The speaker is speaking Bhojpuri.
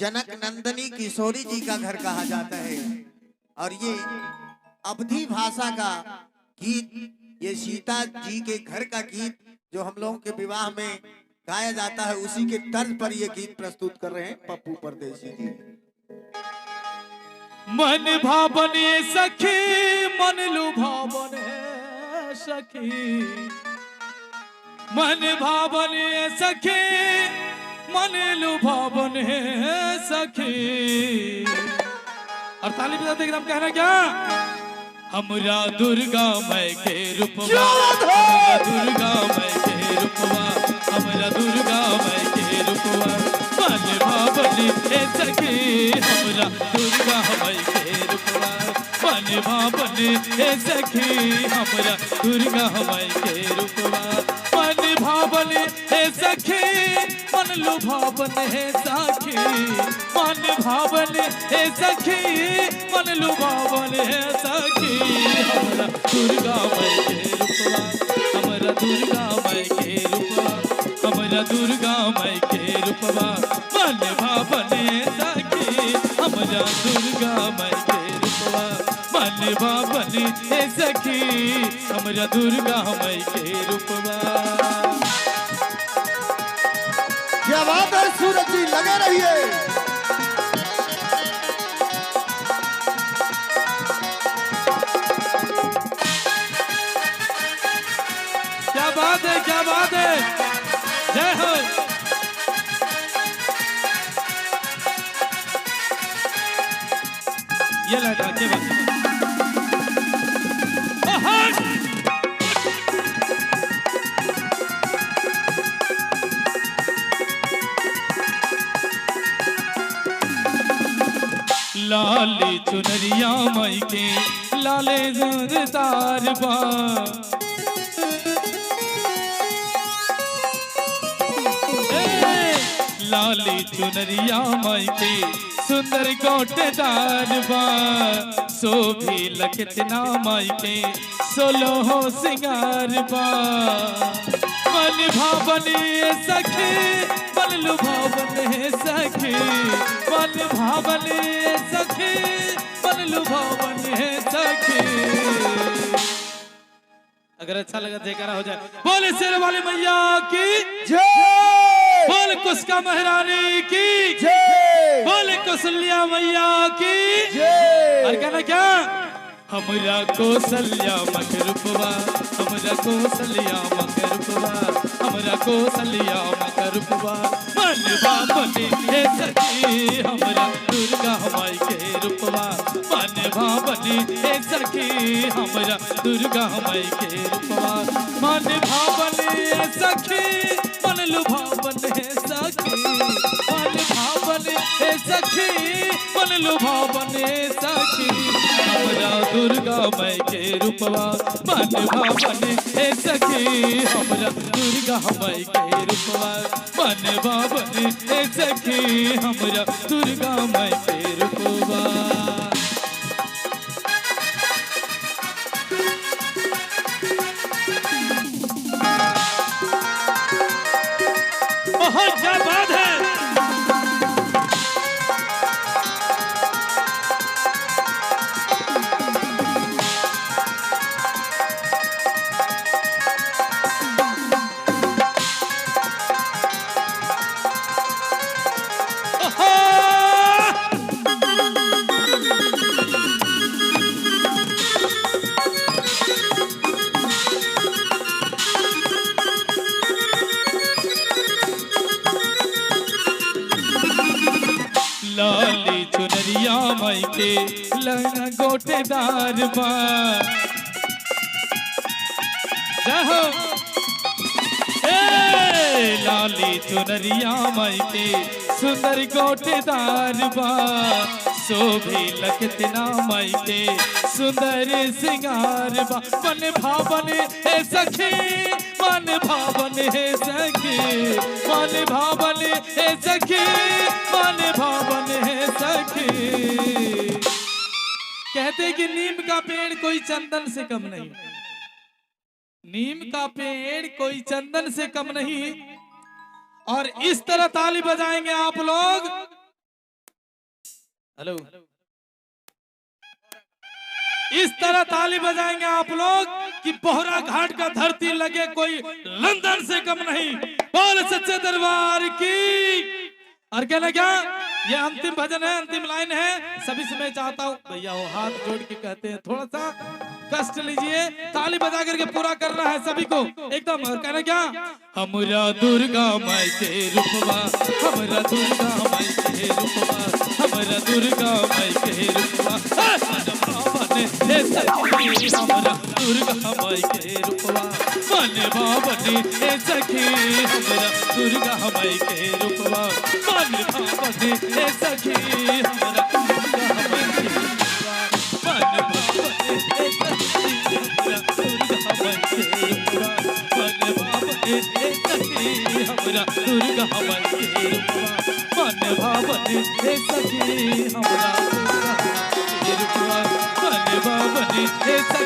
जनकनंदिनी किशोरी जी का घर कहा जाता है। और ये अवधी भाषा का गीत, ये सीता जी के घर का गीत जो हम लोगों के विवाह में गाया जाता है, उसी के तर्ज पर ये गीत प्रस्तुत कर रहे हैं पप्पू परदेसी जी। मन भावन सखी, मन लुभावन है सखी, मन भावन सखी, मन लुभावन है सखी। और ताली बजाते एकदम कहना क्या, हमरा दुर्गा माई के रूपवा, हमरा दुर्गा माई के रूपवा, हमरा दुर्गा माई के रूपवा, मन भावन हे सखी, हमरा दुर्गा माई के रूपवा, मन भावन हे सखी, हमरा दुर्गा माई के रूपवा, मन भावन हे सखी, मन लुभावन हे सखी, मन भावन हे सखी, मन लुभावन हे सखी, हमरा दुर्गा माई के रूपवा, हमरा दुर्गा माई के रूपवा, हमरा दुर्गा माई के रूपवा, मन भावन हे सखी, हमरा दुर्गा माई के रूपवा, मन भावन हे सखी, हमरा दुर्गा माई के रूपवा। क्या बात है सूरज जी, लगे रहिए। क्या बात है, क्या बात है, जय हो। ये लगा के बात। लाली चुनरिया माई के लाले तार बा, लाली चुनरिया माई के सुंदर गोटेदार बा, शोभी लखतना माई के सोलो हो सिंगार बा, मन भावन सखी, मन लुभावन है सखी, मन भावन सखी, मन लुभावन है सखी। अगर अच्छा लगा जयकारा हो जाए, बोले शेर वाले मैया की जय, बोले कुशका महारानी की जय, बोले कौशल्या मैया की जय। और कहना क्या, हमरा कौशल्या मकरूपवा, हमरा कौशल्या मकरूपवा, हमरा कौशल्या मकरूपवा, मन भावन हे सखी, हमरा दुर्गा माई के रूपवा, मन भावन हे सखी, हमरा दुर्गा माई के रूपवा, मन भावन हे सखी, मन लुभावन हे सखी, मन भावन हे सखी, मन लुभावन हे सखी, हमरा दुर्गा माई के रूपवा, मन भावन हे सखी, हमरा दुर्गा माई के रूपवा, मन भावन हे सखी, हमरा दुर्गा माई के रूपवा। बहुत क्या बात है। लाली चुनरिया माई के लहंगा गोटेदार बा, जय हो। ए लाली चुनरिया माई के सुंदर गोटेदार बा, शोभी लखतना माई के सुंदर सिंगार बा, मन भावन हे सखी, मन भावन हे सखी, मन भावन हे सखी, मन भावन हे सखी। कहते कि नीम का पेड़ कोई चंदन से कम नहीं, नीम का पेड़ कोई चंदन से कम नहीं। और इस तरह ताली बजाएंगे आप लोग। हेलो, इस तरह ताली बजाएंगे आप लोग कि बोहरा घाट का धरती लगे कोई लंदन से कम नहीं। बोल सच्चे दरबार की। और कहना क्या, ये अंतिम भजन है, अंतिम लाइन है। सभी से मैं चाहता हूँ भैया वो हाथ जोड़ के कहते हैं, थोड़ा सा कष्ट लीजिए, ताली बजा करके पूरा करना है सभी को एकदम। और कहना क्या, हमरा दुर्गा माई के रूपवा, हमरा दुर्गा माई के रूपवा, हमरा दुर्गा माई के रूपवा, मन हे सखी हमरा दुर्गा माई के रूपवा, मन बाबन हे सखी हमरा दुर्गा माई के रूपवा, मन बाबन हे सखी हमरा दुर्गा माई के रूपवा, मन बाबन हे सखी हमरा दुर्गा माई के रूपवा, मन बाबन हे सखी हमरा दुर्गा माई के रूपवा, मन बाबन हे सखी हमरा दुर्गा माई के रूपवा, मन बाबन हे सखी।